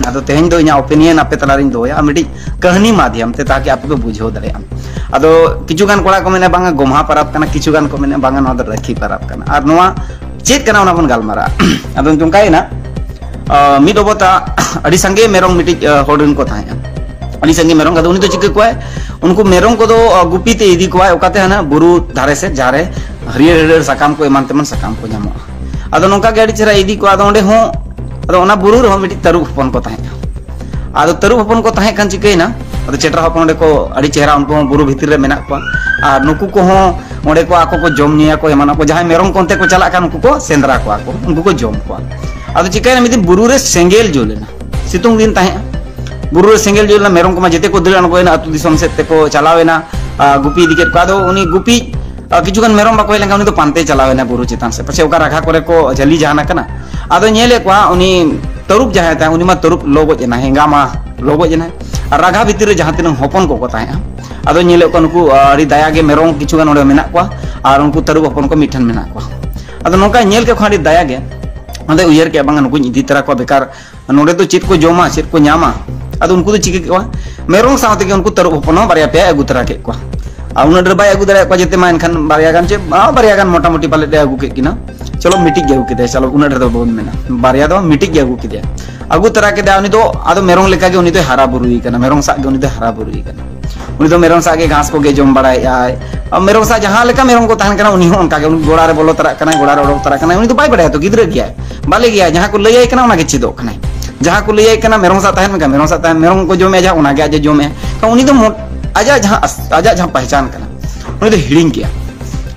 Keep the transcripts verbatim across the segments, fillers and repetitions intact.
ᱟᱫᱚ ᱛᱮᱦᱮᱧ ᱫᱚ ᱤᱧᱟᱹᱜ ᱚᱯᱤᱱᱤᱭᱚᱱ ᱟᱯᱮ ᱛᱟᱞᱟᱨᱤᱧ ᱫᱚᱦᱚᱭᱟ ᱟᱨ ᱢᱤᱫᱴᱤᱡ ᱠᱟᱹᱦᱱᱤ ᱢᱟᱫᱷᱭᱟᱢ ᱛᱮ, ᱛᱟᱠᱤ ᱟᱯᱮ ᱯᱮ ᱵᱩᱡᱷᱟᱹᱣ ᱫᱟᱲᱮᱭᱟᱜᱼᱟ᱾ ᱟᱫᱚ ᱠᱤᱪᱷᱩ ᱜᱟᱱ ᱠᱚᱲᱟ ᱠᱚ ᱢᱮᱱᱟ ᱵᱟᱝᱟ ᱜᱚᱢᱦᱟ ᱯᱟᱨᱟᱵᱽ ᱠᱟᱱᱟ, ᱠᱤᱪᱷᱩ ᱜᱟᱱ ᱠᱚ ᱢᱮᱱᱟ ᱵᱟᱝᱟ ᱱᱚᱣᱟ ᱫᱚ ᱨᱟᱹᱠᱷᱤ ᱯᱟᱨᱟᱵᱽ ᱠᱟᱱᱟ᱾ ᱟᱨ ᱱᱚᱣᱟ ᱪᱮᱫ ᱠᱟᱱᱟ ᱚᱱᱟ ᱵᱚᱱ ᱜᱟᱞᱢᱟᱨᱟᱜᱼᱟ᱾ ᱟᱫᱚ ᱱᱚᱝᱠᱟᱭᱮᱱᱟ, ᱟᱸ, ᱢᱤᱫ ᱚᱵᱚᱛᱟ ᱟᱹᱰᱤ ᱥᱟᱸᱜᱮ ᱢᱮᱨᱚᱢ ᱢᱤᱫᱴᱤᱡ, ᱟᱸ, ᱦᱚᱲ ᱨᱮᱱ ᱠᱚ ᱛᱟᱦᱮᱸᱜᱼᱟ, ᱟᱹᱰᱤ ᱥᱟᱸᱜᱮ ᱢᱮᱨᱚᱢ᱾ ᱟᱫᱚ ᱩᱱᱤ ᱫᱚ ᱪᱤᱠᱟᱹ ᱠᱚᱣᱟᱭ, ᱩᱱᱠᱩ ᱢᱮᱨᱚᱢ ᱠᱚᱫᱚ, ᱟᱸ, ᱜᱩᱯᱤ ᱛᱮ ᱤᱫᱤ ᱠᱚᱣᱟᱭ ᱚᱠᱟᱛᱮ ᱦᱟᱱᱟ ᱵᱩᱨᱩ ᱫᱷᱟᱨᱮ ᱥᱮᱫ ᱡᱟᱦᱟᱸ ᱨᱮ ᱦᱟᱹᱨᱭᱟᱹᱲ ᱦᱟᱹᱨᱭᱟᱹᱲ ᱥᱟᱠᱟᱢ ᱠᱚ ᱮᱢᱟᱱ ᱛᱮᱢᱟᱱ ᱥᱟᱠᱟᱢ ᱠᱚ ᱧᱟᱢᱚᱜᱼᱟ᱾ ᱟᱫᱚ ᱱᱚᱝᱠᱟ ᱜᱮ ᱟᱹᱰᱤ ᱪᱮᱦᱨᱟ ᱤᱫᱤ ᱠᱚᱣᱟ᱾ ᱟᱫᱚ ᱚᱸᱰᱮ ᱦᱚᱸ, ᱟᱫᱚ ᱚᱱᱟ ᱵᱩᱨᱩ ᱨᱮᱦᱚᱸ ᱢᱤᱫᱴᱤᱡ ᱛᱟᱹᱨᱩᱵ ᱦᱚᱯᱚᱱ ᱠᱚ ᱛᱟᱦᱮᱸᱜᱼᱟ᱾ ᱟᱫᱚ ᱛᱟᱹᱨᱩᱵ ᱦᱚᱯᱚᱱ ᱠᱚ ᱛᱟᱦᱮᱸ ᱠᱷᱟᱱ ᱪᱤᱠᱟᱹᱭᱮᱱᱟ, ᱟᱫᱚ ᱪᱮᱴᱨᱟ ᱦᱚᱯᱚᱱ ᱚᱸᱰᱮ ᱠᱚ ᱟᱹᱰᱤ ᱪᱮᱦᱨᱟ, ᱩᱱᱠᱩ ᱦᱚᱸ ᱵᱩᱨᱩ ᱵᱷᱤᱛᱤᱨ ᱨᱮ ᱢᱮᱱᱟᱜ ᱠᱚᱣᱟ᱾ ᱟᱨ ᱱᱩᱠᱩ ᱠᱚᱦᱚᱸ ᱚᱸᱰᱮ ᱠᱚ ᱟᱠᱚ ᱠᱚ ᱡᱚᱢ ᱧᱩᱭᱟᱠᱚ ᱮᱢᱟᱱᱟᱠᱚ, ᱡᱟᱦᱟᱸᱭ ᱢᱮᱨᱚᱢ ᱠᱚ ᱚᱱᱛᱮ ᱠᱚ ᱪᱟᱞᱟᱜ ᱠᱷᱟᱱ ᱩᱱᱠᱩ ᱠᱚ ᱥᱮᱸᱫᱽᱨᱟ ᱠᱚᱣᱟ ᱠᱚ, ᱩᱱᱠᱩ ᱠᱚ ᱡᱚᱢ ᱠᱚᱣᱟ᱾ ᱟᱫᱚ ᱪᱤᱠᱟᱹᱭᱮᱱᱟ, ᱢᱤᱫ ᱫᱤᱱ ᱵᱩᱨᱩ ᱨᱮ ᱥᱮᱸᱜᱮᱞ ᱡᱩᱞ ᱮᱱᱟ, ᱥᱤᱛᱩᱝ ᱫᱤᱱ ᱛᱟᱦᱮᱸᱜᱼᱟ᱾ ᱵᱩᱨᱩ ᱨᱮ ᱥᱮᱸᱜᱮᱞ ᱡᱩᱞ ᱮᱱᱟ, ᱢᱮᱨᱚᱢ ᱠᱚᱢᱟ ᱡᱮᱛᱮ ᱠᱚ ᱫᱟᱹᱲ ᱟᱬᱜᱚᱭᱮᱱᱟ, ᱟᱹᱛᱩ ᱫᱤᱥᱚᱢ ᱥᱮᱫ ᱛᱮᱠᱚ ᱪᱟᱞᱟᱣᱮᱱᱟ, ᱟᱨ ᱜᱩᱯᱤ ᱤᱫᱤ ᱠᱮᱫ ᱠᱚᱣᱟ᱾ ᱟᱫᱚ ᱩᱱᱤ ᱜᱩᱯᱤ, ᱟᱨ ᱠᱤᱪᱷᱩ ᱜᱟᱱ ᱢᱮᱨᱚᱢ ᱵᱟᱠᱚ ᱦᱮᱡ ᱞᱮᱱᱠᱷᱟᱱ ᱩᱱᱤ ᱫᱚ ᱯᱟᱱᱛᱮ ᱪᱟᱞᱟᱣᱮᱱᱟ ᱵᱩᱨᱩ ᱪᱮᱛᱟᱱ ᱥᱮᱫ, ᱯᱟᱪᱷᱮ ᱚᱠᱟ ᱨᱟᱠᱷᱟ ᱠᱚᱨᱮ ᱠᱚ ᱡᱷᱟᱹᱞᱤ ᱡᱟᱦᱟᱱ ᱟᱠᱟᱱᱟ᱾ ᱟᱫᱚ ᱧᱮᱞᱮᱫ ᱠᱚᱣᱟ ᱩᱱᱤ ᱛᱟᱹᱨᱩᱵ ᱡᱟᱦᱟᱸᱭ ᱛᱟᱦᱮᱸ, ᱩᱱᱤ ᱢᱟ ᱛᱟᱹᱨᱩᱵ ᱞᱚ ᱜᱚᱡ ᱮᱱᱟᱭ, ᱮᱸᱜᱟ ᱢᱟ ᱞᱚ ᱜᱚᱡ ᱮᱱᱟᱭ᱾ ᱟᱨ ᱨᱟᱜᱷᱟ ᱵᱷᱤᱛᱤᱨ ᱨᱮ ᱡᱟᱦᱟᱸ ᱛᱤᱱᱟᱹᱜ ᱦᱚᱯᱚᱱ ᱠᱚᱠᱚ ᱛᱟᱦᱮᱸᱜᱼᱟ, ᱟᱫᱚ ᱧᱮᱞᱮᱫ ᱠᱚᱣᱟ ᱱᱩᱠᱩ, ᱟᱹᱰᱤ ᱫᱟᱭᱟ ᱜᱮ ᱢᱮᱨᱚᱢ ᱠᱤᱪᱷᱩ ᱜᱟᱱ ᱚᱸᱰᱮ ᱢᱮᱱᱟᱜ ᱠᱚᱣᱟ, ᱟᱨ ᱩᱱᱠᱩ ᱛᱟᱹᱨᱩᱵ ᱦᱚᱯᱚᱱ ᱠᱚ ᱢᱤᱫ ᱴᱷᱮᱱ ᱢᱮᱱᱟᱜ ᱠᱚᱣᱟ᱾ ᱟᱫᱚ ᱱᱚᱝᱠᱟ ᱧᱮᱞ ᱠᱮᱫ ᱠᱷᱟᱱ ᱟᱹᱰᱤ ᱫᱟᱭᱟ ᱜᱮ, ᱚᱸᱰᱮ ᱩᱭᱦᱟᱹᱨ ᱠᱮᱫ, ᱵᱟᱝᱟ ᱱᱩᱠᱩᱧ ᱤᱫᱤ ᱛᱚᱨᱟ ᱠᱚᱣᱟ, ᱵᱮᱠᱟᱨ ᱱᱚᱰᱮ ᱫᱚ ᱪᱮᱫ ᱠᱚ ᱡᱚᱢᱟ, ᱪᱮᱫ ᱠᱚ ᱧᱟᱢᱟ? ᱟᱫᱚ ᱩᱱᱠᱩ ᱫᱚ ᱪᱤᱠᱟᱹ ᱠᱮᱫ ᱠᱚᱣᱟ, ᱢᱮᱨᱚᱢ ᱥᱟᱶ ᱛᱮᱜᱮ ᱩᱱᱠᱩ ᱛᱟᱹᱨᱩᱵ ᱦᱚᱯᱚᱱ ᱦᱚᱸ ᱵᱟᱨᱭᱟ ᱯᱮᱭᱟᱭ ᱟᱹᱜᱩ ᱛᱚᱨᱟ ᱠᱮᱫ ᱠᱚᱣᱟ᱾ ᱟᱨ ᱩᱱᱟᱹᱜ ᱰᱷᱮᱨ ᱵᱟᱭ ᱟᱹᱜᱩ ᱫᱟᱲᱮᱭᱟᱜ ᱠᱚᱣᱟ, ᱡᱮᱛᱮ ᱢᱟ ᱮᱱᱠᱷᱟᱱ ᱵᱟᱨᱭᱟ ᱜᱟᱱ ᱪᱮ, ᱟᱨ ᱵᱟᱨᱭᱟ ᱜᱟᱱ ᱢᱚᱴᱟᱢᱩᱴᱤ ᱯᱟᱞᱮᱫ ᱮ ᱟᱹᱜᱩ ᱠᱮᱫ ᱠᱤᱱᱟ᱾ ᱪᱚᱞᱚ, ᱢᱤᱫᱴᱤᱡ ᱜᱮ ᱟᱹᱜᱩ ᱠᱮᱫᱟᱭ, ᱪᱚᱞᱚ, ᱩᱱᱟᱹᱜ ᱰᱷᱮᱨ ᱫᱚ ᱵᱟᱵᱚᱱ ᱢᱮᱱᱟ, ᱵᱟᱨᱭᱟ ᱫᱚ ᱢᱤᱫᱴᱤᱡ ᱜᱮ ᱟᱹᱜᱩ ᱠᱮᱫᱮᱭᱟ᱾ ᱟᱹᱜᱩ ᱛᱚᱨᱟ ᱠᱮᱫᱟ ᱩᱱᱤ ᱫᱚ, ᱟᱫᱚ ᱢᱮᱨᱚᱢ ᱞᱮᱠᱟᱜᱮ ᱩᱱᱤ ᱫᱚᱭ ᱦᱟᱨᱟ ᱵᱩᱨᱩᱭ ᱠᱟᱱᱟ, ᱢᱮᱨᱚᱢ ᱥᱟᱜ ᱜᱮ ᱩᱱᱤ ᱫᱚᱭ ᱦᱟᱨᱟ ᱵᱩᱨᱩᱭ ᱠᱟᱱᱟ᱾ ᱩᱱᱤ ᱫᱚ ᱢᱮᱨᱚᱢ ᱥᱟᱜ ᱜᱮ ᱜᱷᱟᱥ ᱠᱚᱜᱮ ᱡᱚᱢ ᱵᱟᱲᱟᱭᱮᱫᱟᱭ᱾ ᱟᱨ ᱢᱮᱨᱚᱢ ᱥᱟᱜ ᱡᱟᱦᱟᱸ ᱞᱮᱠᱟ ᱢᱮᱨᱚᱢ ᱠᱚ ᱛᱟᱦᱮᱱ ᱠᱟᱱᱟ, ᱩᱱᱤ ᱦᱚᱸ ᱚᱱᱠᱟ ᱜᱮ, ᱩᱱᱤ ᱜᱚᱲᱟ ᱨᱮ ᱵᱚᱞᱚ ᱛᱚᱨᱟᱜ ᱠᱟᱱᱟᱭ, ᱜᱚᱲᱟ ᱨᱮ ᱵᱚᱞᱚ ᱛᱚᱨᱟᱜ ᱠᱟᱱᱟᱭ, ᱩᱱᱤ ᱫᱚ ᱵᱟᱭ ᱵᱟᱲᱟᱭᱟ ᱛᱚ, ᱜᱤᱫᱽᱨᱟᱹ ᱜᱮᱭᱟᱭ, ᱵᱟᱞᱮ ᱜᱮᱭᱟᱭ᱾ ᱡᱟᱦᱟᱸ ᱠᱚ ᱞᱟᱹᱭᱟᱭ ᱠᱟᱱᱟ ᱚᱱᱟ ᱜᱮ ᱪᱮᱫᱚᱜ ᱠᱟᱱᱟᱭ᱾ ᱡᱟᱦᱟᱸ ᱠᱚ ᱞᱟᱹᱭᱟᱭ ᱠᱟᱱᱟ ᱢᱮᱨᱚᱢ ᱥᱟᱜ ᱛᱟᱦᱮᱱ ᱢᱮ, ᱢᱮᱨᱚᱢ ᱥᱟᱜ ᱛᱟᱦᱮᱱ, ᱢᱮᱨᱚᱢ ᱠᱚ ᱡᱚᱢᱮᱫᱼᱟ ᱡᱟᱦᱟᱸ, ᱚᱱᱟ ᱜᱮ ᱟᱡ ᱮ ᱡᱚᱢᱮᱫᱼᱟ᱾ ᱠᱷᱟᱱ ᱩᱱᱤ ᱫᱚ ᱢᱚ-, ᱟᱡᱟᱜ ᱡᱟᱦᱟᱸ ᱟᱥ-, ᱟᱡᱟᱜ ᱡᱟᱦᱟᱸ ᱯᱟᱦᱪᱟᱱ ᱠᱟᱱᱟ, ᱩᱱᱤ ᱫᱚ ᱦᱤᱲᱤᱧ ᱠᱮᱜᱼᱟ᱾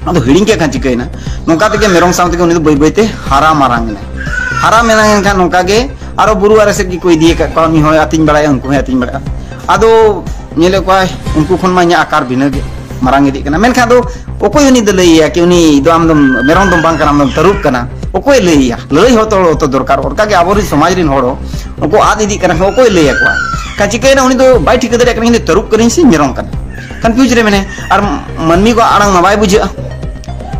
ᱟᱫᱚ ᱦᱤᱲᱤᱧ ᱠᱮᱫ ᱠᱷᱟᱱ ᱪᱤᱠᱟᱹᱭᱮᱱᱟ? ᱱᱚᱝᱠᱟ ᱛᱮᱜᱮ ᱢᱮᱨᱚᱢ ᱥᱟᱶ ᱛᱮᱜᱮ ᱩᱱᱤ ᱫᱚ ᱵᱟᱹᱭ ᱵᱟᱹᱭ ᱛᱮ ᱦᱟᱨᱟ ᱢᱟᱨᱟᱝ ᱮᱱᱟᱭ᱾ ᱦᱟᱨᱟ ᱢᱟᱨᱟᱝ ᱮᱱᱠᱷᱟᱱ ᱱᱚᱝᱠᱟ ᱜᱮ ᱟᱨᱚ ᱵᱩᱨᱩ ᱟᱨᱮ ᱥᱮᱫ ᱜᱮᱠᱚ ᱤᱫᱤ ᱟᱠᱟᱫ ᱠᱚᱣᱟ, ᱩᱱᱤ ᱦᱚᱸᱭ ᱟᱹᱛᱤᱧ ᱵᱟᱲᱟᱭᱟ, ᱩᱱᱠᱩ ᱦᱚᱸᱭ ᱟᱹᱛᱤᱧ ᱵᱟᱲᱟᱭᱟ᱾ ᱟᱫᱚ ᱧᱮᱞᱮᱫ ᱠᱚᱣᱟᱭ ᱩᱱᱠᱩ ᱠᱷᱚᱱ ᱢᱟ ᱤᱧᱟᱹᱜ ᱟᱠᱟᱨ ᱵᱷᱤᱱᱟᱹ ᱜᱮ ᱢᱟᱨᱟᱝ ᱤᱫᱤᱜ ᱠᱟᱱᱟ᱾ ᱢᱮᱱᱠᱷᱟᱱ ᱟᱫᱚ ᱚᱠᱚᱭ ᱩᱱᱤ ᱫᱚ ᱞᱟᱹᱭ ᱟᱭᱟ ᱠᱤ ᱩᱱᱤ ᱫᱚ ᱟᱢ ᱫᱚ ᱢᱮᱨᱚᱢ ᱫᱚᱢ ᱵᱟᱝ ᱠᱟᱱᱟ, ᱟᱢ ᱫᱚᱢ ᱛᱟᱹᱨᱩᱵ ᱠᱟᱱᱟ? ᱚᱠᱚᱭ ᱞᱟᱹᱭ ᱟᱭᱟ? ᱞᱟᱹᱭ ᱦᱚᱸ ᱛᱚ, ᱛᱚ ᱫᱚᱨᱠᱟᱨ᱾ ᱚᱱᱠᱟ ᱜᱮ ᱟᱵᱚᱨᱮᱱ ᱥᱚᱢᱟᱡᱽ ᱨᱮᱱ ᱦᱚᱲ ᱦᱚᱸ ᱩᱱᱠᱩ ᱟᱫ ᱤᱫᱤᱜ ᱠᱟᱱᱟ ᱠᱚ, ᱚᱠᱚᱭ ᱞᱟᱹᱭ ᱟᱠᱚᱣᱟ? ᱠᱷᱟᱱ ᱪᱤᱠᱟᱹᱭᱮᱱᱟ, ᱩᱱᱤ ᱫᱚ ᱵᱟᱭ ᱴᱷᱤᱠᱟᱹ ᱫᱟᱲᱮᱭᱟᱜ ᱠᱟᱱᱟ ᱤᱧ ᱫᱚ ᱛᱟᱹᱨᱩᱵ ᱠᱟᱹᱱᱟᱹᱧ ᱥᱮ ᱢᱮᱨᱚᱢ ᱠᱟᱱᱟ, ᱠᱚᱱᱯᱷᱤᱭᱩᱡᱽ ᱨᱮ ᱢᱮᱱᱟᱭᱟ᱾ ᱟᱨ ᱢᱟᱹᱱᱢᱤ ᱠᱚᱣᱟᱜ ᱟᱲᱟᱝ ᱢᱟ ᱵᱟᱭ ᱵᱩᱡᱷᱟᱹᱜᱼᱟ᱾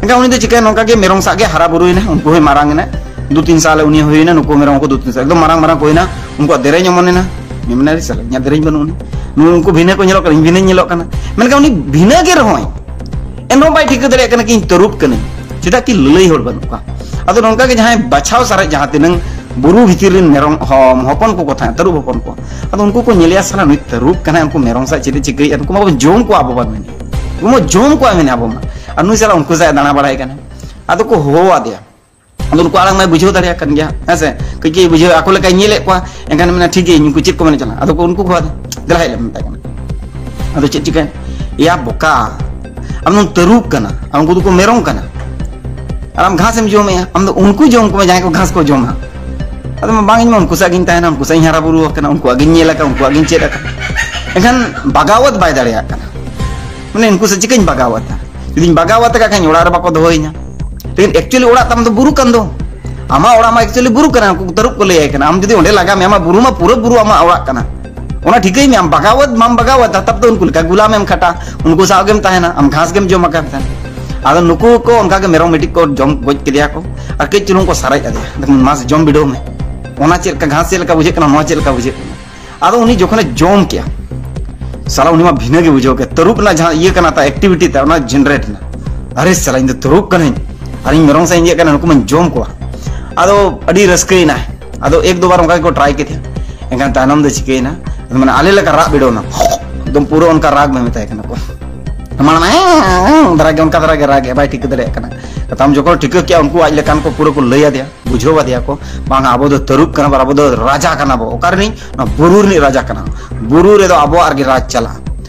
ᱮᱱᱠᱷᱟᱱ ᱩᱱᱤ ᱫᱚ ᱪᱤᱠᱟᱹᱭᱟ, ᱱᱚᱝᱠᱟ ᱜᱮ ᱢᱮᱨᱚᱢ ᱥᱟᱜ ᱜᱮ ᱦᱟᱨᱟ ᱵᱩᱨᱩᱭᱮᱱᱟ, ᱩᱱᱠᱩ ᱦᱚᱸᱭ ᱢᱟᱨᱟᱝ ᱮᱱᱟ᱾ ᱫᱩ ᱛᱤᱱ ᱥᱟᱞ ᱩᱱᱤ ᱦᱩᱭᱱᱟ, ᱱᱩᱠᱩ ᱢᱮᱨᱚᱢ ᱠᱚ ᱫᱩ ᱛᱤᱱ ᱥᱟᱞ, ᱮᱠᱫᱚᱢ ᱢᱟᱨᱟᱝ ᱢᱟᱨᱟᱝ ᱠᱚ ᱦᱩᱭᱱᱟ, ᱩᱱᱠᱩᱣᱟᱜ ᱫᱮᱨᱮᱧ ᱚᱢᱚᱱᱮᱱᱟ᱾ ᱢᱮᱱᱟ, "ᱟᱹᱰᱤ ᱥᱟᱞᱟ, ᱤᱧᱟᱹᱜ ᱫᱮᱨᱮᱧ ᱵᱟᱹᱱᱩᱜ ᱟᱹᱱᱤᱡ, ᱱᱩᱠᱩ ᱵᱷᱤᱱᱟᱹ ᱠᱚ ᱧᱮᱞᱚᱜ ᱠᱟᱱᱟ, ᱤᱧ ᱵᱷᱤᱱᱟᱹᱧ ᱧᱮᱞᱚᱜ ᱠᱟᱱᱟ", ᱢᱮᱱᱠᱷᱟᱱ ᱩᱱᱤ ᱵᱷᱤᱱᱟᱹ ᱜᱮ ᱨᱮᱦᱚᱸᱭ ᱮᱱᱨᱮᱦᱚᱸ ᱵᱟᱭ ᱴᱷᱤᱠᱟᱹ ᱫᱟᱲᱮᱭᱟᱜ ᱠᱟᱱᱟ ᱠᱤ ᱤᱧ ᱛᱟᱹᱨᱩᱵ ᱠᱟᱹᱱᱟᱹᱧ, ᱪᱮᱫᱟᱜ ᱠᱤ ᱞᱟᱹᱞᱟᱹᱭ ᱦᱚᱲ ᱵᱟᱹᱱᱩᱜ ᱠᱚᱣᱟ᱾ ᱟᱫᱚ ᱱᱚᱝᱠᱟ ᱜᱮ ᱡᱟᱦᱟᱸᱭ ᱵᱟᱪᱷᱟᱣ ᱥᱟᱨᱮᱡ ᱡᱟᱦᱟᱸ ᱛᱤᱱᱟᱹᱝ ᱵᱩᱨᱩ ᱵᱷᱤᱛᱤᱨ ᱨᱮᱱ ᱢᱮᱨᱚᱢ ᱦᱚ-, ᱦᱚᱯᱚᱱ ᱠᱚᱠᱚ ᱛᱟᱦᱮᱸ, ᱛᱟᱹᱨᱩᱵ ᱦᱚᱯᱚᱱ ᱠᱚ, ᱟᱫᱚ ᱩᱱᱠᱩ ᱠᱚ ᱧᱮᱞᱮᱭᱟ, "ᱥᱟᱞᱟ ᱱᱩᱭ ᱛᱟᱹᱨᱩᱵ ᱠᱟᱱᱟᱭ, ᱩᱱᱠᱩ ᱢᱮᱨᱚᱢ ᱥᱟᱶ ᱪᱮᱫ ᱮ ᱪᱤᱠᱟᱹᱭᱮᱫᱼᱟ, ᱩᱱᱠᱩ ᱢᱟ ᱡᱚᱢ ᱠᱚᱣᱟ ᱟᱵᱚ ᱢᱟ ᱢᱮᱱᱮ, ᱩᱱᱠᱩ ᱢᱟ ᱡᱚᱢ ᱠᱚᱣᱟ ᱢᱮᱱᱮ ᱟᱵᱚ ᱢᱟ, ᱟᱨ ᱱᱩᱭ ᱥᱟᱞᱟ ᱩᱱᱠᱩ ᱥᱟᱶ ᱫᱟᱬᱟ ᱵᱟᱲᱟᱭ ᱠᱟᱱᱟ", ᱟᱫᱚ ᱠᱚ ᱦᱚᱦᱚ ᱟᱫᱮᱭᱟ᱾ ᱟᱫᱚ ᱩᱱᱠᱩ ᱟᱲᱟᱝ ᱢᱟᱭ ᱵᱩᱡᱷᱟᱹᱣ ᱫᱟᱲᱮᱭᱟᱜ ᱠᱟᱱ ᱜᱮᱭᱟ, ᱦᱮᱸ ᱥᱮ? ᱠᱟᱹᱡ ᱠᱟᱹᱡ ᱵᱩᱡᱷᱟᱹᱣ, ᱟᱠᱚ ᱞᱮᱠᱟᱭ ᱧᱮᱞᱮᱫ ᱠᱚᱣᱟ, ᱮᱱᱠᱷᱟᱱ ᱢᱮᱱᱟ, "ᱴᱷᱤᱠ ᱜᱮᱭᱟ, ᱩᱱᱠᱩ ᱪᱮᱫ ᱠᱚ ᱢᱮᱱ ᱪᱟᱞᱟᱜᱼᱟ?" ᱟᱫᱚ ᱠᱚ, ᱩᱱᱠᱩ ᱠᱚ ᱦᱚᱦᱚ ᱟᱫᱮᱭᱟ, "ᱫᱮᱞᱟ ᱦᱮᱡ ᱞᱮᱢ", ᱢᱮᱛᱟᱭ ᱠᱟᱱᱟ᱾ ᱟᱫᱚ ᱪᱮᱫ ᱪᱤᱠᱟᱹᱭᱮᱱ? "ᱮᱭᱟ ᱵᱚᱠᱟ, ᱟᱢ ᱫᱚᱢ ᱛᱟᱹᱨᱩᱵ ᱠᱟᱱᱟ, ᱟᱨ ᱩᱱᱠᱩ ᱫᱚᱠᱚ ᱢᱮᱨᱚᱢ ᱠᱟᱱᱟ, ᱟᱨ ᱟᱢ ᱜᱷᱟᱥ ᱮᱢ ᱡᱚᱢᱮᱜᱼᱟ, ᱟᱢ ᱫᱚ ᱩᱱᱠᱩ ᱡᱚᱢ ᱠᱚᱢᱮ, ᱡᱟᱦᱟᱸᱭ ᱠᱚ ᱜᱷᱟᱥ ᱠᱚ ᱡᱚᱢᱟ᱾ ᱟᱫᱚ ᱢᱟ ᱵᱟᱝ, ᱤᱧ ᱢᱟ ᱩᱱᱠᱩ ᱥᱟᱶ ᱜᱤᱧ ᱛᱟᱦᱮᱱᱟ, ᱩᱱᱠᱩ ᱥᱟᱶ ᱤᱧ ᱦᱟᱨᱟ ᱵᱩᱨᱩ ᱟᱠᱟᱱᱟ, ᱩᱱᱠᱩᱣᱟᱜ ᱜᱤᱧ ᱧᱮᱞ ᱟᱠᱟᱫ, ᱩᱱᱠᱩᱣᱟᱜ ᱜᱤᱧ ᱪᱮᱫ ᱟᱠᱟᱫ᱾ ᱮᱱᱠᱷᱟᱱ ᱵᱟᱜᱟᱣᱟᱛ ᱵᱟᱭ ᱫᱟᱲᱮᱭᱟᱜ ᱠᱟᱱᱟ, ᱢᱟᱱᱮ ᱩᱱᱠᱩ ᱥᱟᱶ ᱪᱤᱠᱟᱹᱧ ᱵᱟᱜᱟᱣᱟᱛᱟ? ᱡᱩᱫᱤᱧ ᱵᱟᱜᱟᱣᱟᱛ ᱠᱟᱜ ᱠᱷᱟᱱ ᱚᱲᱟᱜ ᱨᱮ ᱵᱟᱠᱚ ᱫᱚᱦᱚᱭᱤᱧᱟ᱾ ᱞᱮᱠᱤᱱ actually ᱚᱲᱟᱜ ᱛᱟᱢ ᱫᱚ ᱵᱩᱨᱩ ᱠᱟᱱ ᱫᱚ, ᱟᱢᱟᱜ ᱚᱲᱟᱜ ᱢᱟ actually ᱵᱩᱨᱩ ᱠᱟᱱᱟ, ᱩᱱᱠᱩ ᱛᱟᱹᱨᱩᱵ ᱠᱚ ᱞᱟᱹᱭᱟᱭ ᱠᱟᱱᱟ᱾ ᱟᱢ ᱡᱩᱫᱤ ᱚᱸᱰᱮ ᱞᱟᱜᱟ ᱢᱮᱭᱟ, ᱟᱢᱟᱜ ᱵᱩᱨᱩ ᱢᱟ ᱯᱩᱨᱟᱹ ᱵᱩᱨᱩ ᱟᱢᱟᱜ ᱚᱲᱟᱜ ᱠᱟᱱᱟ᱾ ᱚᱱᱟ ᱴᱷᱤᱠᱟᱹᱭ ᱢᱮ, ᱟᱢ ᱵᱟᱜᱟᱣᱟᱛ ᱢᱟᱢ ᱵᱟᱜᱟᱣᱟᱛ, ᱛᱟᱵ ᱫᱚ ᱩᱱᱠᱩ ᱞᱮᱠᱟ ᱜᱩᱞᱟᱢ ᱮᱢ ᱠᱷᱟᱴᱟ, ᱩᱱᱠᱩ ᱥᱟᱶ ᱜᱮᱢ ᱛᱟᱦᱮᱱᱟ, ᱟᱢ ᱜᱷᱟᱥ ᱜᱮᱢ ᱡᱚᱢ ᱟᱠᱟᱫ ᱛᱟᱦᱮᱱᱟ᱾ ᱟᱫᱚ ᱱᱩᱠᱩ ᱠᱚ ᱚᱱᱠᱟ ᱜᱮ ᱢᱮᱨᱚᱢ ᱢᱤᱫᱴᱤᱡ ᱠᱚ ᱡᱚᱢ ᱜᱚᱡ ᱠᱮᱫᱮᱭᱟ ᱠᱚ, ᱟᱨ ᱠᱟᱹᱡ ᱪᱩᱞᱩᱝ ᱠᱚ ᱥᱟᱨᱮᱡ ᱟᱫᱮᱭᱟ, "ᱫᱮᱠᱷ ᱢᱟᱥᱮ ᱡᱚᱢ ᱵᱤᱰᱟᱹᱣ ᱢᱮ, ᱚᱱᱟ ᱪᱮᱫ ᱞᱮᱠᱟ ᱜᱷᱟᱥ ᱪᱮᱫ ᱞᱮᱠᱟ ᱵᱩᱡᱷᱟᱹᱜ ᱠᱟᱱᱟ, ᱱᱚᱣᱟ ᱪᱮᱫ ᱞᱮᱠᱟ ᱵᱩᱡᱷᱟᱹᱜ ᱠᱟᱱᱟ?" ᱟᱫᱚ ᱩᱱᱤ ᱡᱚᱠᱷᱚᱱᱮ ᱡᱚᱢ ᱠᱮᱜᱼᱟ, ᱥᱟᱞᱟ ᱩᱱᱤ ᱢᱟ ᱵᱷᱤᱱᱟᱹ ᱜᱮ ᱵᱩᱡᱷᱟᱹᱣ ᱠᱮᱫ, ᱛᱟᱹᱨᱩᱵ ᱨᱮᱱᱟᱜ ᱡᱟᱦᱟᱸ ᱤᱭᱟᱹ ᱠᱟᱱᱟ, ᱛᱟ activity ᱛᱟ, ᱚᱱᱟ generate ᱮᱱᱟ᱾ "ᱟᱨᱮ ᱥᱟᱞᱟ, ᱤᱧ ᱫᱚ ᱛᱟᱹᱨᱩᱵ ᱠᱟᱹᱱᱟᱹᱧ, ᱟᱨ ᱤᱧ ᱢᱮᱨᱚᱢ ᱥᱟᱶ ᱤᱧ ᱤᱭᱟᱹᱜ ᱠᱟᱱᱟ, ᱱᱩᱠᱩ ᱢᱟᱧ ᱡᱚᱢ ᱠᱚᱣᱟ᱾" ᱟᱫᱚ ᱟᱹᱰᱤ ᱨᱟᱹᱥᱠᱟᱹᱭᱮᱱᱟᱭ᱾ ᱟᱫᱚ ᱮᱠ ᱫᱩ ᱵᱟᱨ ᱚᱱᱠᱟ ᱜᱮᱠᱚ try ᱠᱮᱫᱮᱭᱟ᱾ ᱮᱱᱠᱷᱟᱱ ᱛᱟᱭᱱᱚᱢ ᱫᱚ ᱪᱤᱠᱟᱹᱭᱮᱱᱟ? ᱟᱫᱚ ᱢᱟᱱᱮ ᱟᱞᱮ ᱞᱮᱠᱟ ᱨᱟᱜ ᱵᱤᱰᱟᱹᱣ ᱮᱱᱟ᱾ ᱮᱠᱫᱚᱢ ᱯᱩᱨᱟᱹ ᱚᱱᱠᱟ ᱨᱟᱜᱽ ᱢᱮ ᱢᱮᱛᱟᱭ ᱠᱟᱱᱟ ᱠᱚ᱾ ᱢᱟᱲᱟᱝ ᱢᱟ ᱫᱷᱟᱨᱟ ᱜᱮ, ᱚᱱᱠᱟ ᱫᱷᱟᱨᱟ ᱜᱮ ᱨᱟᱜ ᱮ, ᱵᱟᱭ ᱴᱷᱤᱠᱟᱹ ᱫᱟᱲᱮᱭᱟᱜ ᱠᱟᱱᱟ᱾ ᱛᱟᱭᱚᱢ ᱡᱚᱠᱷᱚᱱ ᱴᱷᱤᱠᱟᱹ ᱠᱮᱜᱼᱟ, ᱩᱱᱠᱩ ᱟᱡ ᱞᱮᱠᱟᱱ ᱠᱚ ᱯᱩᱨᱟᱹ ᱠᱚ ᱞᱟᱹᱭ ᱟᱫᱮᱭᱟ, ᱵᱩᱡᱷᱟᱹᱣ ᱟᱫᱮᱭᱟ ᱠᱚ, "ᱵᱟᱝ, ᱟᱵᱚ ᱫᱚ ᱛᱟᱹᱨᱩᱵ ᱠᱟᱱᱟ ᱵᱚ, ᱟᱵᱚ ᱫᱚ ᱨᱟᱡᱟ ᱠᱟᱱᱟ ᱵᱚ, ᱚᱠᱟ ᱨᱤᱱᱤᱡ? ᱱᱚᱣᱟ ᱵᱩᱨᱩ ᱨᱤᱱᱤᱡ ᱨᱟᱡᱟ ᱠᱟᱱᱟ, ᱵᱩᱨᱩ ᱨᱮᱫᱚ ᱟᱵᱚᱣᱟᱜ ᱨᱮᱜᱮ ᱨᱟᱡᱽ ᱪᱟᱞᱟᱜᱼᱟ᱾"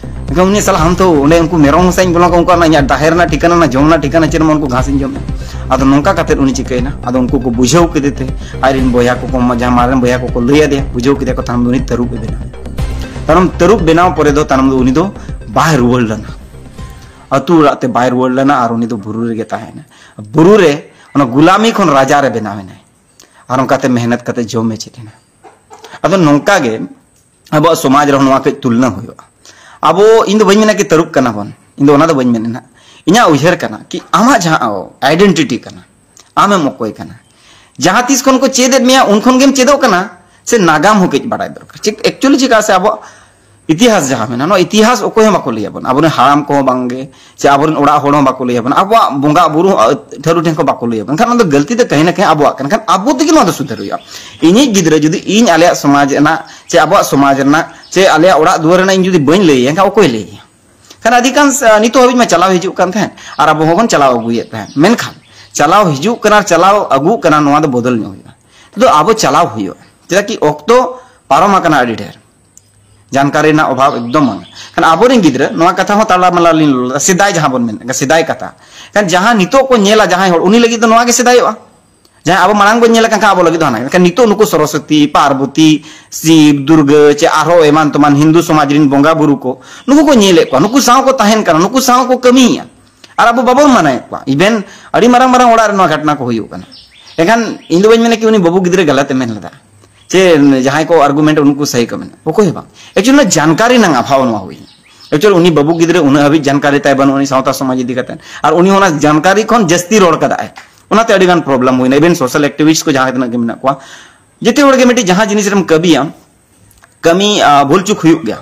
ᱮᱱᱠᱷᱟᱱ ᱩᱱᱤ ᱥᱟᱞᱟᱜ ᱦᱟᱱᱛᱮ ᱚᱸᱰᱮ ᱩᱱᱠᱩ ᱢᱮᱨᱚᱢ ᱥᱟᱶ ᱤᱧ ᱵᱚᱞᱚ ᱠᱚᱣᱟ, ᱩᱱᱠᱩᱣᱟᱜ ᱤᱧᱟᱹᱜ ᱰᱟᱦᱮᱨ ᱨᱮᱱᱟᱜ ᱴᱷᱤᱠᱟᱹᱱᱟ, ᱚᱱᱟ ᱡᱚᱢ ᱨᱮᱱᱟᱜ ᱴᱷᱤᱠᱟᱹᱱᱟ ᱪᱮᱫ ᱮᱢ, ᱩᱱᱠᱩ ᱜᱷᱟᱥ ᱤᱧ ᱡᱚᱢᱮᱫᱼᱟ᱾ ᱟᱫᱚ ᱱᱚᱝᱠᱟ ᱠᱟᱛᱮᱫ ᱩᱱᱤ ᱪᱤᱠᱟᱹᱭᱮᱱᱟ? ᱟᱫᱚ ᱩᱱᱠᱩ ᱠᱚ ᱵᱩᱡᱷᱟᱹᱣ ᱠᱮᱫᱮ ᱛᱮ, ᱟᱡ ᱨᱮᱱ ᱵᱚᱭᱦᱟ ᱠᱚᱠᱚ, ᱡᱟᱦᱟᱸ ᱢᱟᱨᱮᱱ ᱵᱚᱭᱦᱟ ᱠᱚᱠᱚ ᱞᱟᱹᱭ ᱟᱫᱮᱭᱟ, ᱵᱩᱡᱷᱟᱹᱣ ᱠᱮᱫᱮᱭᱟ ᱠᱚ, ᱛᱟᱭᱱᱚᱢ ᱫᱚ ᱩᱱᱤ ᱛᱟᱹᱨᱩᱵ ᱮ ᱵᱮᱱᱟᱣ ᱮᱱᱟ᱾ ᱛᱟᱭᱱᱚᱢ ᱛᱟᱹᱨᱩᱵ ᱵᱮᱱᱟᱣ ᱯᱚᱨᱮ ᱫᱚ ᱛᱟᱭᱱᱚᱢ ᱫᱚ ᱩᱱᱤ ᱫᱚ ᱵᱟᱭ ᱨᱩᱣᱟᱹᱲ ᱞᱮᱱᱟ, ᱟᱹᱛᱩ ᱚᱲᱟᱜ ᱛᱮ ᱵᱟᱭ ᱨᱩᱣᱟᱹᱲ ᱞᱮᱱᱟ, ᱟᱨ ᱩᱱᱤ ᱫᱚ ᱵᱩᱨᱩ ᱨᱮᱜᱮ ᱛᱟᱦᱮᱸ ᱮᱱᱟ᱾ ᱵᱩᱨᱩ ᱨᱮ ᱚᱱᱟ ᱜᱩᱞᱟᱢᱤ ᱠᱷᱚᱱ ᱨᱟᱡᱟ ᱨᱮ ᱵᱮᱱᱟᱣ ᱮᱱᱟᱭ, ᱟᱨ ᱚᱱᱠᱟᱛᱮ ᱢᱮᱦᱱᱚᱛ ᱠᱟᱛᱮ ᱡᱚᱢ ᱮ ᱪᱮᱫ ᱮᱱᱟ᱾ ᱟᱫᱚ ᱱᱚᱝᱠᱟ ᱜᱮ ᱟᱵᱚᱣᱟᱜ ᱥᱚᱢᱟᱡᱽ ᱨᱮᱦᱚᱸ ᱱᱚᱣᱟ ᱠᱟᱹᱡ ᱛᱩᱞᱱᱟᱹ ᱦᱩᱭᱩᱜᱼᱟ᱾ ᱟᱵᱚ, ᱤᱧ ᱫᱚ ᱵᱟᱹᱧ ᱢᱮᱱᱟ ᱠᱤ ᱛᱟᱹᱨᱩᱵ ᱠᱟᱱᱟ ᱵᱚᱱ, ᱤᱧ ᱫᱚ ᱚᱱᱟ ᱫᱚ ᱵᱟᱹᱧ ᱢᱮᱱᱟ ᱱᱟᱦᱟᱜ᱾ ᱤᱧᱟᱹᱜ ᱩᱭᱦᱟᱹᱨ ᱠᱟᱱᱟ ᱠᱤ ᱟᱢᱟᱜ ᱡᱟᱦᱟᱸ identity ᱠᱟᱱᱟ, ᱟᱢᱮᱢ ᱚᱠᱚᱭ ᱠᱟᱱᱟ, ᱡᱟᱦᱟᱸ ᱛᱤᱥ ᱠᱷᱚᱱ ᱠᱚ ᱪᱮᱫ ᱮᱫ ᱢᱮᱭᱟ, ᱩᱱ ᱠᱷᱚᱱ ᱜᱮᱢ ᱪᱮᱫᱚᱜ ᱠᱟᱱᱟ᱾ ᱥᱮ ᱱᱟᱜᱟᱢ ᱦᱚᱸ ᱠᱟᱹᱡ ᱵᱟᱲᱟᱭ ᱫᱚᱨᱠᱟᱨ᱾ ᱪᱮᱫ actually ᱪᱮᱠᱟ ᱥᱮ ᱟᱵᱚᱣᱟᱜ ᱤᱛᱤᱦᱟᱥ ᱡᱟᱦᱟᱸ ᱢᱮᱱᱟᱜᱼᱟ, ᱱᱚᱣᱟ ᱤᱛᱤᱦᱟᱥ ᱚᱠᱚᱭ ᱦᱚᱸ ᱵᱟᱠᱚ ᱞᱟᱹᱭ ᱟᱵᱚᱱᱟ᱾ ᱟᱵᱚᱨᱮᱱ ᱦᱟᱲᱟᱢ ᱠᱚᱦᱚᱸ ᱵᱟᱝᱜᱮ, ᱥᱮ ᱟᱵᱚᱨᱮᱱ ᱚᱲᱟᱜ ᱦᱚᱲ ᱦᱚᱸ ᱵᱟᱠᱚ ᱞᱟᱹᱭ ᱟᱵᱚᱱᱟ᱾ ᱟᱵᱚᱣᱟᱜ ᱵᱚᱸᱜᱟ ᱵᱩᱨᱩ, ᱟᱹ, ᱴᱷᱟᱹᱨᱩ ᱴᱷᱮᱱ ᱠᱷᱚᱱ ᱵᱟᱠᱚ ᱞᱟᱹᱭ ᱟᱵᱚᱱᱟ᱾ ᱮᱱᱠᱷᱟᱱ ᱚᱱᱟ ᱫᱚ ᱜᱟᱹᱞᱛᱤ ᱫᱚ ᱠᱟᱹᱦᱤ ᱱᱟ ᱠᱟᱹᱦᱤ ᱟᱵᱚᱣᱟᱜ ᱠᱟᱱᱟ᱾ ᱮᱱᱠᱷᱟᱱ ᱟᱵᱚ ᱛᱮᱜᱮ ᱱᱚᱣᱟ ᱫᱚ ᱥᱩᱫᱷᱟᱹᱨ ᱦᱩᱭᱩᱜᱼᱟ᱾ ᱤᱧᱤᱡ ᱜᱤᱫᱽᱨᱟᱹ ᱡᱩᱫᱤ ᱤᱧ ᱟᱞᱮᱭᱟᱜ ᱥᱚᱢᱟᱡᱽ ᱨᱮᱱᱟᱜ ᱥᱮ ᱟᱵᱚᱣᱟᱜ ᱥᱚᱢᱟᱡᱽ ᱨᱮᱱᱟᱜ ᱥᱮ ᱟᱞᱮᱭᱟᱜ ᱚᱲᱟᱜ ᱫᱩᱣᱟᱹᱨ ᱨᱮᱱᱟᱜ ᱤᱧ ᱡᱩᱫᱤ ᱵᱟᱹᱧ ᱞᱟᱹᱭᱟ, ᱮᱱᱠᱷᱟᱱ ᱚᱠᱚᱭ ᱞᱟᱹᱭᱟ? ᱠᱷᱟᱱ ᱟᱹᱰᱤ ᱜᱟᱱ, ᱟ, ᱱᱤᱛᱚᱜ ᱦᱟᱹᱵᱤᱡ ᱢᱟ ᱪᱟᱞᱟᱣ ᱦᱤᱡᱩᱜ ᱠᱟᱱ ᱛᱟᱦᱮᱸᱫ, ᱟᱨ ᱟᱵᱚ ᱦᱚᱸᱵᱚᱱ ᱪᱟᱞᱟᱣ ᱟᱹᱜᱩᱭᱮᱫ ᱛᱟᱦᱮᱸᱫ᱾ ᱢᱮᱱᱠᱷᱟᱱ ᱪᱟᱞᱟᱣ ᱦᱤᱡᱩᱜ ᱠᱟᱱᱟ ᱟᱨ ᱪᱟᱞᱟᱣ ᱟᱹᱜᱩᱜ ᱠᱟᱱᱟ, ᱱᱚᱣᱟ ᱫᱚ ᱵᱚᱫᱚᱞ ᱧᱚᱜ ᱦᱩᱭᱩᱜᱼᱟ᱾ ᱛᱮᱫᱚ ᱟᱵᱚ ᱪᱟᱞᱟᱣ ᱦᱩᱭᱩᱜᱼᱟ, ᱪᱮᱫᱟᱜ ᱠᱤ ᱚᱠᱛᱚ ᱯᱟᱨᱚᱢ ᱟᱠᱟᱱᱟ ᱟᱹᱰᱤ ᱰᱷᱮᱨ᱾ ᱡᱟᱱᱠᱟᱨᱤ ᱨᱮᱱᱟᱜ ᱚᱵᱷᱟᱵᱽ ᱮᱠᱫᱚᱢ ᱵᱟᱝ᱾ ᱠᱷᱟᱱ ᱟᱵᱚᱨᱮᱱ ᱜᱤᱫᱽᱨᱟᱹ, ᱱᱚᱣᱟ ᱠᱟᱛᱷᱟ ᱦᱚᱸ ᱛᱟᱞᱟ ᱢᱟᱞᱟ ᱞᱤᱧ ᱞᱚᱞᱚ, ᱥᱮᱫᱟᱭ ᱡᱟᱦᱟᱸ ᱵᱚᱱ ᱢᱮᱱ, ᱥᱮᱫᱟᱭ ᱠᱟᱛᱷᱟ᱾ ᱠᱷᱟᱱ ᱡᱟᱦᱟᱸ ᱱᱤᱛᱚᱜ ᱠᱚ ᱧᱮᱞᱟ ᱡᱟᱦᱟᱸᱭ ᱦᱚᱲ, ᱩᱱᱤ ᱞᱟᱹᱜᱤᱫ ᱫᱚ ᱱᱚᱣᱟ ᱜᱮ ᱥᱮᱫᱟᱭᱚᱜᱼᱟ᱾ ᱡᱟᱦᱟᱸᱭ ᱟᱵᱚ ᱢᱟᱲᱟᱝ ᱵᱚᱱ ᱧᱮᱞ ᱟᱠᱟᱫ ᱠᱷᱟᱱ ᱟᱵᱚ ᱞᱟᱹᱜᱤᱫ ᱫᱚ ᱦᱟᱱᱟ᱾ ᱢᱮᱱᱠᱷᱟᱱ ᱱᱤᱛᱚᱜ ᱱᱩᱠᱩ ᱥᱚᱨᱚᱥᱚᱛᱤ, ᱯᱟᱨᱵᱚᱛᱤ, ᱥᱤᱵ, ᱫᱩᱨᱜᱟᱹ ᱪᱮ ᱟᱨᱦᱚᱸ ᱮᱢᱟᱱ ᱛᱮᱢᱟᱱ ᱦᱤᱱᱫᱩ ᱥᱚᱢᱟᱡᱽ ᱨᱮᱱ ᱵᱚᱸᱜᱟ ᱵᱩᱨᱩ ᱠᱚ, ᱱᱩᱠᱩ ᱠᱚ ᱧᱮᱞᱮᱫ ᱠᱚᱣᱟ, ᱱᱩᱠᱩ ᱥᱟᱶ ᱠᱚ ᱛᱟᱦᱮᱱ ᱠᱟᱱᱟ, ᱱᱩᱠᱩ ᱥᱟᱶ ᱠᱚ ᱠᱟᱹᱢᱤᱭᱮᱫᱼᱟ, ᱟᱨ ᱟᱵᱚ ᱵᱟᱵᱚᱱ ᱢᱟᱱᱟᱭᱮᱫ ᱠᱚᱣᱟ᱾ Even ᱟᱹᱰᱤ ᱢᱟᱨᱟᱝ ᱢᱟᱨᱟᱝ ᱚᱲᱟᱜ ᱨᱮ ᱱᱚᱣᱟ ᱜᱷᱚᱴᱱᱟ ᱠᱚ ᱦᱩᱭᱩᱜ ᱠᱟᱱᱟ᱾ ᱮᱱᱠᱷᱟᱱ ᱤᱧ ᱫᱚ ᱵᱟᱹᱧ ᱢᱮᱱᱟ ᱠᱤ ᱩᱱᱤ ᱵᱟᱹᱵᱩ ᱜᱤᱫᱽᱨᱟᱹ ᱜᱟᱞᱟᱛ ᱮ ᱢᱮᱱ ᱞᱮᱫᱟ, ᱪᱮ ᱡᱟᱦᱟᱸᱭ ᱠᱚ argument ᱩᱱᱠᱩ ᱥᱟᱹᱦᱤ ᱠᱚ ᱢᱮᱱᱟ, ᱚᱠᱚᱭ ᱦᱚᱸ ᱵᱟᱝ᱾ Actually ᱚᱱᱟ ᱡᱟᱱᱠᱟᱨᱤ ᱨᱮᱱᱟᱜ ᱚᱵᱷᱟᱵᱽ ᱱᱚᱣᱟ ᱦᱩᱭ᱾ Actually ᱩᱱᱤ ᱵᱟᱹᱵᱩ ᱜᱤᱫᱽᱨᱟᱹ ᱩᱱᱟᱹᱜ ᱦᱟᱹᱵᱤᱡ ᱡᱟᱱᱠᱟᱨᱤ ᱛᱟᱭ ᱵᱟᱹᱱᱩᱜᱼᱟ, ᱩᱱᱤ ᱥᱟᱶᱛᱟ ᱥᱚᱢᱟᱡᱽ ᱤᱫᱤ ᱠᱟᱛᱮ, ᱟᱨ ᱩᱱᱤ ᱚᱱᱟ ᱡᱟᱱᱠᱟᱨᱤ ᱠᱷᱚᱱ ᱡᱟᱹᱥᱛᱤ ᱨᱚᱲ ᱠᱟᱫᱟᱭ, ᱚᱱᱟᱛᱮ ᱟᱹᱰᱤ ᱜᱟᱱ problem ᱦᱩᱭᱱᱟ᱾ Even social activist ᱠᱚ ᱡᱟᱦᱟᱸ ᱛᱤᱱᱟᱹᱜ ᱜᱮ ᱢᱮᱱᱟᱜ ᱠᱚᱣᱟ, ᱡᱮᱛᱮ ᱦᱚᱲ ᱜᱮ ᱢᱤᱫᱴᱤᱡ ᱡᱟᱦᱟᱸ ᱡᱤᱱᱤᱥ ᱨᱮᱢ ᱠᱟᱹᱢᱤᱭᱟ, ᱠᱟᱹᱢᱤ, ᱟ, ᱵᱷᱩᱞ ᱪᱩᱠ ᱦᱩᱭᱩᱜ ᱜᱮᱭᱟ᱾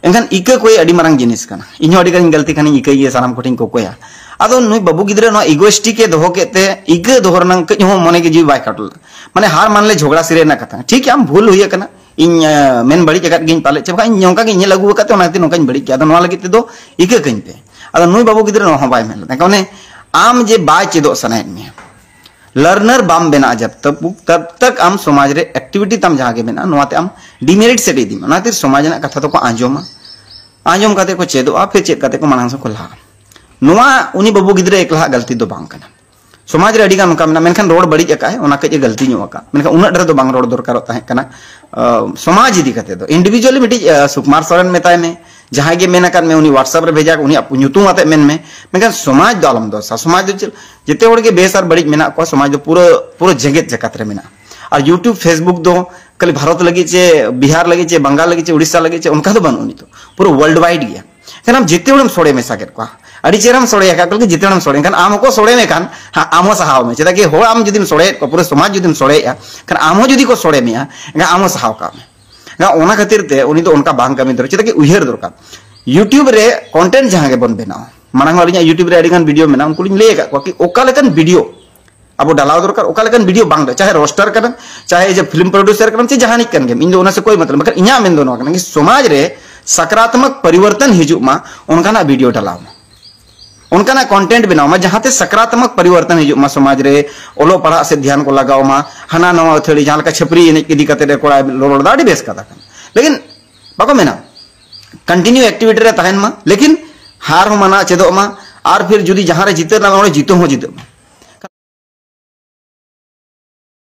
ᱮᱱᱠᱷᱟᱱ ᱤᱠᱟᱹ ᱠᱚᱭ ᱟᱹᱰᱤ ᱢᱟᱨᱟᱝ ᱡᱤᱱᱤᱥ ᱠᱟᱱᱟ᱾ ᱤᱧ ᱦᱚᱸ ᱟᱹᱰᱤ ᱜᱟᱱᱤᱧ ᱜᱟᱹᱞᱛᱤ ᱠᱷᱟᱱᱤᱧ ᱤᱠᱟᱹᱭ ᱜᱮᱭᱟ, ᱥᱟᱱᱟᱢ ᱠᱚᱴᱷᱮᱱ ᱠᱚᱠᱚᱭᱟ᱾ ᱟᱫᱚ ᱱᱩᱭ ᱵᱟᱹᱵᱩ ᱜᱤᱫᱽᱨᱟᱹ ᱱᱚᱣᱟ egoistic ᱮ ᱫᱚᱦᱚ ᱠᱮᱫ ᱛᱮ, ᱤᱠᱟᱹ ᱫᱚᱦᱚ ᱨᱮᱱᱟᱜ ᱠᱟᱹᱡ ᱦᱚᱸ ᱢᱚᱱᱮ ᱜᱮ ᱡᱤᱣᱤ ᱵᱟᱭ ᱠᱷᱟᱴᱚ ᱞᱮᱫᱟ᱾ ᱢᱟᱱᱮ ᱦᱟᱨ ᱢᱟᱱ ᱞᱮ ᱡᱷᱚᱜᱽᱲᱟ ᱥᱤᱨᱟᱹ ᱨᱮᱱᱟᱜ ᱠᱟᱛᱷᱟ᱾ ᱴᱷᱤᱠ ᱜᱮᱭᱟ, ᱟᱢ ᱵᱷᱩᱞ ᱦᱩᱭ ᱟᱠᱟᱱᱟ, ᱤᱧ, ᱟ, ᱢᱮᱱ ᱵᱟᱹᱲᱤᱡ ᱟᱠᱟᱫ ᱜᱤᱭᱟᱹᱧ ᱯᱟᱞᱮ, ᱪᱮ ᱵᱟᱠᱷᱟᱱ ᱤᱧ ᱱᱚᱝᱠᱟ ᱜᱤᱧ ᱧᱮᱞ ᱟᱹᱜᱩ ᱟᱠᱟᱫ ᱛᱮ ᱚᱱᱟ ᱠᱷᱟᱹᱛᱤᱨ ᱱᱚᱝᱠᱟᱧ ᱵᱟᱹᱲᱤᱡ ᱜᱮᱭᱟ᱾ ᱟᱫᱚ ᱱᱚᱣᱟ ᱞᱟᱹᱜᱤᱫ ᱛᱮᱫᱚ ᱤᱠᱟᱹ ᱠᱟᱹᱧ ᱯᱮ᱾ ᱟᱫᱚ ᱱᱩᱭ ᱵᱟᱹᱵᱩ ᱜᱤᱫᱽᱨᱟᱹ ᱱᱚᱣᱟ ᱦᱚᱸ ᱵᱟᱭ ᱢᱮᱱ ᱞᱮᱫᱟ᱾ ᱚᱱᱮ ᱟᱢ ᱡᱮ ᱵᱟᱭ ᱪᱮᱫᱚᱜ ᱥᱟᱱᱟᱭᱮᱫ ᱢᱮᱭᱟ, learner ᱵᱟᱢ ᱵᱮᱱᱟᱜᱼᱟ ᱡᱟᱵ ᱛᱟᱠ, ᱛᱟᱵ ᱛᱟᱠ ᱟᱢ ᱥᱚᱢᱟᱡᱽ ᱨᱮ activity ᱛᱟᱢ ᱡᱟᱦᱟᱸ ᱜᱮ ᱢᱮᱱᱟᱜᱼᱟ, ᱱᱚᱣᱟ ᱛᱮ ᱟᱢ demerit ᱥᱮᱫ ᱮ ᱤᱫᱤ ᱢᱮ᱾ ᱚᱱᱟ ᱠᱷᱟᱹᱛᱤᱨ ᱥᱚᱢᱟᱡᱽ ᱨᱮᱱᱟᱜ ᱠᱟᱛᱷᱟ ᱫᱚᱠᱚ ᱟᱸᱡᱚᱢᱟ, ᱟᱸᱡᱚᱢ ᱠᱟᱛᱮ ᱠᱚ ᱪᱮᱫᱚᱜᱼᱟ, ᱯᱷᱤᱨ ᱪᱮᱫ ᱠᱟᱛᱮ ᱠᱚ ᱢᱟᱲᱟᱝ ᱥᱮᱫ ᱠᱚ ᱞᱟᱦᱟᱜᱼᱟ᱾ ᱱᱚᱣᱟ ᱩᱱᱤ ᱵᱟᱹᱵᱩ ᱜᱤᱫᱽᱨᱟᱹ ᱮᱠᱞᱟᱣᱟᱜ ᱜᱟᱹᱞᱛᱤ ᱫᱚ ᱵᱟᱝ ᱠᱟᱱᱟ᱾ ᱥᱚᱢᱟᱡᱽ ᱨᱮ ᱟᱹᱰᱤ ᱜᱟᱱ ᱚᱱᱠᱟ ᱢᱮᱱᱟᱜᱼᱟ, ᱢᱮᱱᱠᱷᱟᱱ ᱨᱚᱲ ᱵᱟᱹᱲᱤᱡ ᱟᱠᱟᱫᱼᱟᱭ, ᱚᱱᱟ ᱠᱟᱹᱡ ᱮ ᱜᱟᱹᱞᱛᱤ ᱧᱚᱜ ᱟᱠᱟᱫ, ᱢᱮᱱᱠᱷᱟᱱ ᱩᱱᱟᱹᱜ ᱰᱷᱮᱨ ᱫᱚ ᱵᱟᱝ ᱨᱚᱲ ᱫᱚᱨᱠᱟᱨᱚᱜ ᱛᱟᱦᱮᱸ ᱠᱟᱱᱟ᱾ ᱟᱸ, ᱥᱚᱢᱟᱡᱽ ᱤᱫᱤ ᱠᱟᱛᱮ ᱫᱚ individually ᱢᱤᱫᱴᱤᱡ, ᱟᱸ, ᱥᱩᱠᱩᱢᱟᱨ ᱥᱚᱨᱮᱱ ᱢᱮᱛᱟᱭ ᱢᱮ, ᱡᱟᱦᱟᱸᱭ ᱜᱮ ᱢᱮᱱ ᱟᱠᱟᱫ ᱢᱮ ᱩᱱᱤ WhatsApp ᱨᱮ ᱵᱷᱮᱡᱟ, ᱩᱱᱤᱭᱟᱜ ᱧᱩᱛᱩᱢ ᱟᱛᱮ ᱢᱮᱱ ᱢᱮ, ᱢᱮᱱᱠᱷᱟᱱ ᱥᱚᱢᱟᱡᱽ ᱫᱚ ᱟᱞᱚᱢ ᱫᱳᱥᱟ᱾ ᱥᱚᱢᱟᱡᱽ ᱫᱚ ᱪᱮᱫ, ᱡᱮᱛᱮ ᱦᱚᱲ ᱜᱮ ᱵᱮᱥ ᱟᱨ ᱵᱟᱹᱲᱤᱡ ᱢᱮᱱᱟᱜ ᱠᱚᱣᱟ, ᱥᱚᱢᱟᱡᱽ ᱫᱚ ᱯᱩᱨᱟᱹ, ᱯᱩᱨᱟᱹ ᱡᱮᱜᱮᱛ ᱡᱟᱠᱟᱛ ᱨᱮ ᱢᱮᱱᱟᱜᱼᱟ᱾ ᱟᱨ YouTube, Facebook ᱫᱚ ᱠᱷᱟᱹᱞᱤ ᱵᱷᱟᱨᱚᱛ ᱞᱟᱹᱜᱤᱫ ᱪᱮ ᱵᱤᱦᱟᱨ ᱞᱟᱹᱜᱤᱫ ᱪᱮ ᱵᱟᱝᱜᱟᱞ ᱞᱟᱹᱜᱤᱫ ᱪᱮ ᱩᱲᱤᱥᱥᱟ ᱞᱟᱹᱜᱤᱫ ᱪᱮ ᱚᱱᱠᱟ ᱫᱚ ᱵᱟᱹᱱᱩᱜᱼᱟ, ᱱᱤᱛᱚᱜ ᱯᱩᱨᱟᱹ world wide ᱜᱮᱭᱟ᱾ ᱮᱱᱠᱷᱟᱱ ᱟᱢ ᱡᱮᱛᱮ ᱦᱚᱲᱮᱢ ᱥᱚᱲᱮ ᱢᱮᱥᱟ ᱠᱮᱫ ᱠᱚᱣᱟ᱾ ᱟᱹᱰᱤ ᱪᱮᱦᱨᱟᱢ ᱥᱚᱲᱮ ᱟᱠᱟᱫ ᱠᱚᱣᱟ, ᱡᱤᱛᱟᱹᱲᱮᱢ ᱥᱚᱲᱮ, ᱮᱱᱠᱷᱟᱱ ᱟᱢ ᱦᱚᱸᱠᱚ ᱥᱚᱲᱮ ᱢᱮ ᱠᱷᱟᱱ, ᱦᱟᱸᱜ, ᱟᱢ ᱦᱚᱸ ᱥᱟᱦᱟᱣ ᱢᱮ᱾ ᱪᱮᱫᱟᱜ ᱠᱤ ᱦᱚᱲ ᱟᱢ ᱡᱩᱫᱤᱢ ᱥᱚᱲᱮᱭᱮᱫ ᱠᱚᱣᱟ, ᱯᱩᱨᱟᱹ ᱥᱚᱢᱟᱡᱽ ᱡᱩᱫᱤᱢ ᱥᱚᱲᱮᱭᱮᱫᱼᱟ, ᱮᱱᱠᱷᱟᱱ ᱟᱢ ᱦᱚᱸ ᱡᱩᱫᱤ ᱠᱚ ᱥᱚᱲᱮ ᱢᱮᱭᱟ, ᱮᱱᱠᱷᱟᱱ ᱟᱢ ᱦᱚᱸ ᱥᱟᱦᱟᱣ ᱠᱟᱜ ᱢᱮ᱾ ᱮᱱᱠᱷᱟᱱ ᱚᱱᱟ ᱠᱷᱟᱹᱛᱤᱨ ᱛᱮ ᱩᱱᱤ ᱫᱚ ᱚᱱᱠᱟ ᱵᱟᱝ ᱠᱟᱹᱢᱤ ᱫᱚᱨᱠᱟᱨ᱾ ᱪᱮᱫᱟᱜ ᱠᱤ ᱩᱭᱦᱟᱹᱨ ᱫᱚᱨᱠᱟᱨ, YouTube ᱨᱮ content ᱡᱟᱦᱟᱸ ᱜᱮᱵᱚᱱ ᱵᱮᱱᱟᱣᱟ, ᱢᱟᱲᱟᱝ ᱦᱚᱸ ᱟᱹᱞᱤᱧᱟᱜ YouTube ᱨᱮ ᱟᱹᱰᱤ ᱜᱟᱱ video ᱢᱮᱱᱟᱜᱼᱟ, ᱩᱱᱠᱩ ᱞᱤᱧ ᱞᱟᱹᱭ ᱟᱠᱟᱫ ᱠᱚᱣᱟ ᱠᱤ ᱚᱠᱟ ᱞᱮᱠᱟᱱ video ᱟᱵᱚ ᱰᱟᱞᱟᱣ ᱫᱚᱨᱠᱟᱨ, ᱚᱠᱟ ᱞᱮᱠᱟᱱ video ᱵᱟᱝ ᱫᱚ, ᱪᱟᱦᱮ roaster ᱠᱟᱱᱟᱢ, ᱪᱟᱦᱮ ᱡᱮ film producer ᱠᱟᱱᱟᱢ, ᱪᱮ ᱡᱟᱦᱟᱱᱤᱡ ᱠᱟᱱ ᱜᱮᱢ, ᱤᱧ ᱫᱚ ᱚᱱᱟ ᱥᱮ ᱠᱳᱭ ᱢᱚᱛᱞᱚᱵ, ᱢᱮᱱᱠᱷᱟᱱ ᱤᱧᱟᱹᱜ ᱢᱮᱱ ᱫᱚ ᱱᱚᱣᱟ ᱠᱟᱱᱟ ᱠᱤ ᱥᱚᱢᱟᱡᱽ ᱨᱮ ᱥᱟᱠᱨᱟᱛᱢᱚᱠ ᱯᱚᱨᱤᱵᱚᱨᱛᱚᱱ ᱦᱤᱡᱩᱜ ᱢᱟ, ᱚᱱᱠᱟᱱᱟᱜ video ᱰᱟᱞᱟᱣ ᱢᱟ, ᱚᱱᱠᱟᱱᱟᱜ content ᱵᱮᱱᱟᱣ ᱢᱟ, ᱡᱟᱦᱟᱸᱛᱮ ᱥᱟᱠᱨᱟᱛᱢᱚᱠ ᱯᱚᱨᱤᱵᱚᱨᱛᱚᱱ ᱦᱤᱡᱩᱜ ᱢᱟ, ᱥᱚᱢᱟᱡᱽ ᱨᱮ ᱚᱞᱚᱜ ᱯᱟᱲᱦᱟᱜ ᱥᱮᱫ ᱫᱷᱮᱭᱟᱱ ᱠᱚ ᱞᱟᱜᱟᱣ ᱢᱟ᱾ ᱦᱟᱱᱟ ᱱᱟᱣᱟ ᱟᱹᱛᱷᱟᱹᱲᱤ ᱡᱟᱦᱟᱸ ᱞᱮᱠᱟ ᱪᱷᱟᱹᱯᱨᱤ ᱮᱱᱮᱡ ᱤᱫᱤ ᱠᱟᱛᱮ ᱮ ᱠᱚᱲᱟᱭ ᱨᱚᱲ ᱮᱫᱟ, ᱟᱹᱰᱤ ᱵᱮᱥ ᱠᱟᱛᱷᱟ ᱠᱟᱱᱟ, ᱞᱮᱠᱤᱱ ᱵᱟᱠᱚ ᱢᱮᱱᱟ continue activity ᱨᱮ ᱛᱟᱦᱮᱱ ᱢᱟ, ᱞᱮᱠᱤᱱ ᱦᱟᱨ ᱦᱚᱸ ᱢᱟᱱᱟ ᱪᱮᱫᱚᱜ ᱢᱟ, ᱟᱨ ᱯᱷᱤᱨ ᱡᱩᱫᱤ ᱡᱟᱦᱟᱸ ᱨᱮ ᱡᱤᱛᱟᱹᱣ ᱨᱮᱱᱟᱜ ᱚᱸᱰᱮ ᱡᱤᱛᱟᱹᱣ ᱦᱚᱸ ᱡᱤᱛᱟᱹᱜ ᱢᱟ᱾